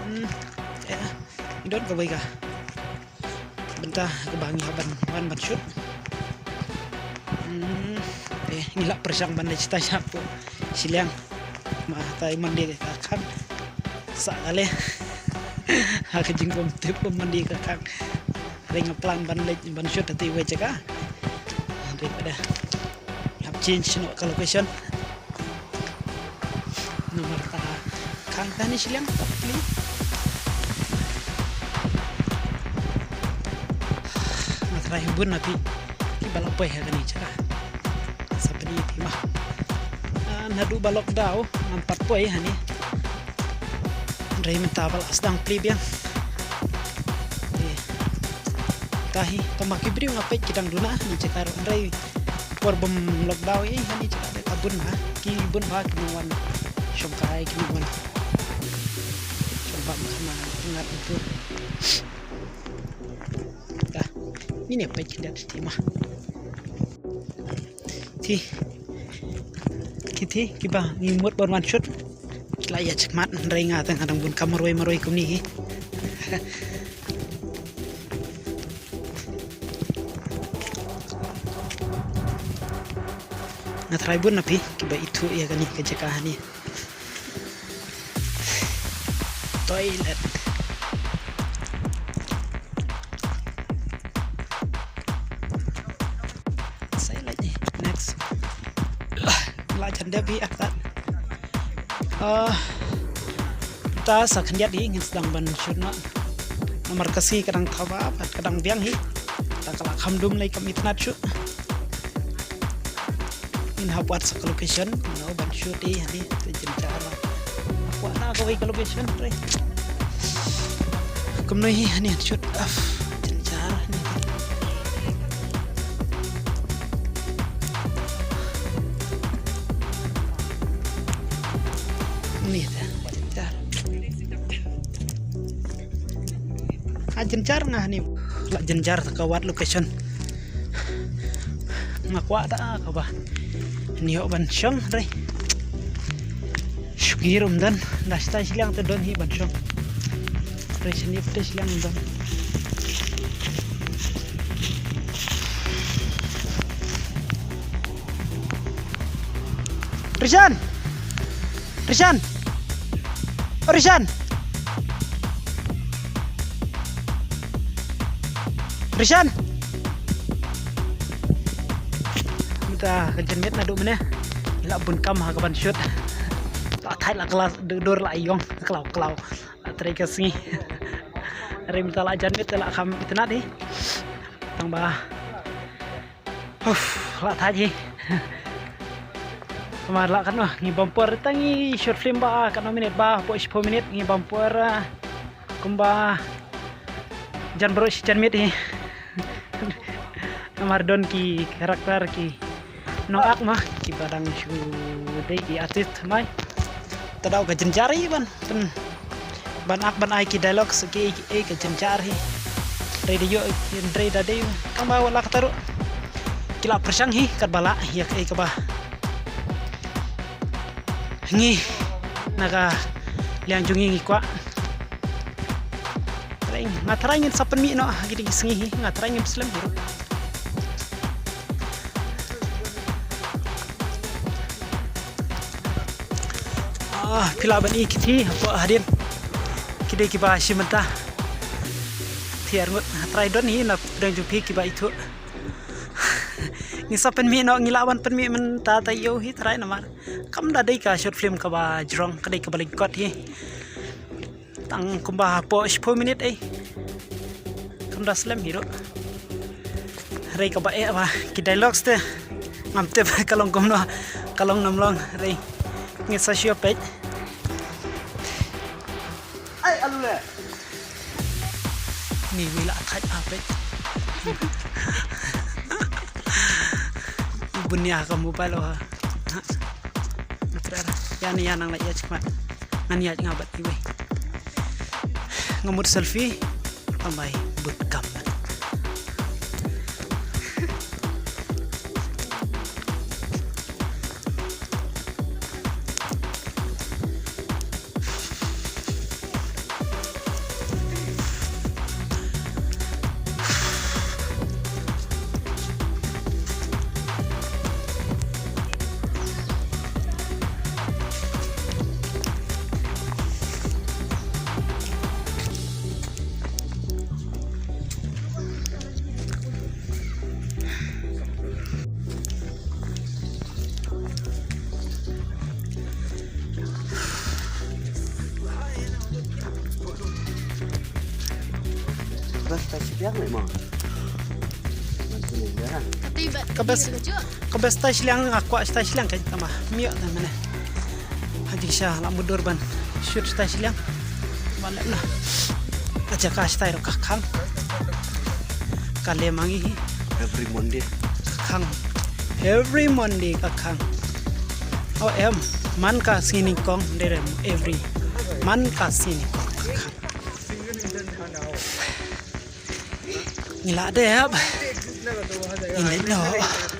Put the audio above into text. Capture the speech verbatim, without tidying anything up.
Hmm, eh, ngi don kawei ka bynta kaba ngi hap ban wan ban shoot. Hmm, eh, ngi lah pyrshang ban leit shatai shapoh shiliang. Ma tai mandi ka khang sa kale. Ha ka jingkam tip mandi ka khang. Ring plan ban leit ban shoot hati wei jaka. Ring pada. Hap change noh ka location. Namar ta khang tani shiliang ta pli. Nga try bun na phi. Ki ba la poi ha kani jaka. Sa pynïaid phi ma. Ah, naduh ba lockdown ngam pat poi hani. Hynrei mynta ba la sdang pli biang. Eh. Tahi tama ki briew nga peit ki dang duna ni jaka ruh hynrei por bym lockdown ei hani jaka de ka bun ha ki bun ha ki nongwan shongkai ki nongwan shongbam khana ngat tu. Dah ni ne peit ki dat ti ma. Ti ki ti ki ba ngi mut ban wan shoot. La ïa chakmat hynrei nga tang hadang bun kam marwei marwei kumni hi. Nga try bun na phi ki ba ithuh ïa kani ka jaka hani. Toilet. Sai lagi next. La jan dep hi atat. Ah, ta sa khyndiat hi ngin sdang ban shoot noh. Namar ka sngi ka dang thaw bha bad ka dang biang hi. Ta ka la kham dum lei kam itynnad shuh. Ngin hap wad sa ka location, no ban shoot hi hani te jynjar. Kwah na kawei ka location re. Kumno hi hani shoot. Af, jynjar hani. Ni te jynjar. Ha jynjar nga hani. La jynjar ka wad location. Nga kwah ta ka ba. Ni hok ban shong re. Shukir um don da shita shiliang te don hi ban shong. Re shani pte shiliang um don. Rishan. Rishan. Oh, Rishan. Rishan. Mita ka jynmiet naduh mynne. Ila bun kam ha ka ban shoot. La thait la klas dur la yong klaw klaw. La trei ka sngi. Rim ta la jynmiet la kham itynnad hi. Tang ba. Uf, la thait hi. Kumba la katno ngi bam por tang ngi short film ba katno minit ba hapoh shiphew minit ngi bam por, ah, kumba jan baroh shi jan miet hi. Namar don ki karakter ki nongak ma kiba dang shu dei ki artist mai. Te dei ka jynjar hi ban pyn ban ak ban ai ki dialogue sa ki, ki, eh, ka jynjar hi. Hynrei da ïoh hynrei da dei tang ba wat la katta ruh ki la pyrshang hi katba lah ïa kaei kaba ngi na ka liang jong ngi ngi kwah. Trai nga trai ngin sa pynmih noh ha kine ki sngi hi, nga trai ngin slem hi ruh. Ah, phi lah ban i ki thi hapoh hadien. Ki dei kiba shim mynta. Thi arngut, trai don hi na pdeng jong phi kiba ithuh. Ngi sa pynmih noh, ngi lah ban pynmih mynta ta ïew hi trai namar kam da dei ka short film kaba jrong, ka dei kaba lyngkot hi. Tang kumba hapoh shiphew minit ei. Kam da slem hi ruh. Hynrei kaba eh ba ki dialogues te ngam tip ka long kumno, ka long nam long hynrei ngi sa shu peit. Ai alu le. Ni wei la thait ba peit. Bun ïa ka mobile ha. Ïa ni ïa nang la ïa chikmat. Ngan ïa nga bat iwei. Nga mut selfie. Amai but kam. Bas ta shiliang mai ma. Mantu ne ya. Ka best, ka best stai shiliang, nga kwah stai shiliang kan tama. Miok ta mane. Hadi sha la mudur ban shoot stai shiliang. Ba lem na. Aja ka stai ro ka khang. Ka le mangi hi. Every Monday. Ka khang. Every Monday ka khang. Oh em. Man ka sngi nyngkong, de re every. Man ka sngi nyngkong ka khang. Ngi la dep. Ngi leit noh.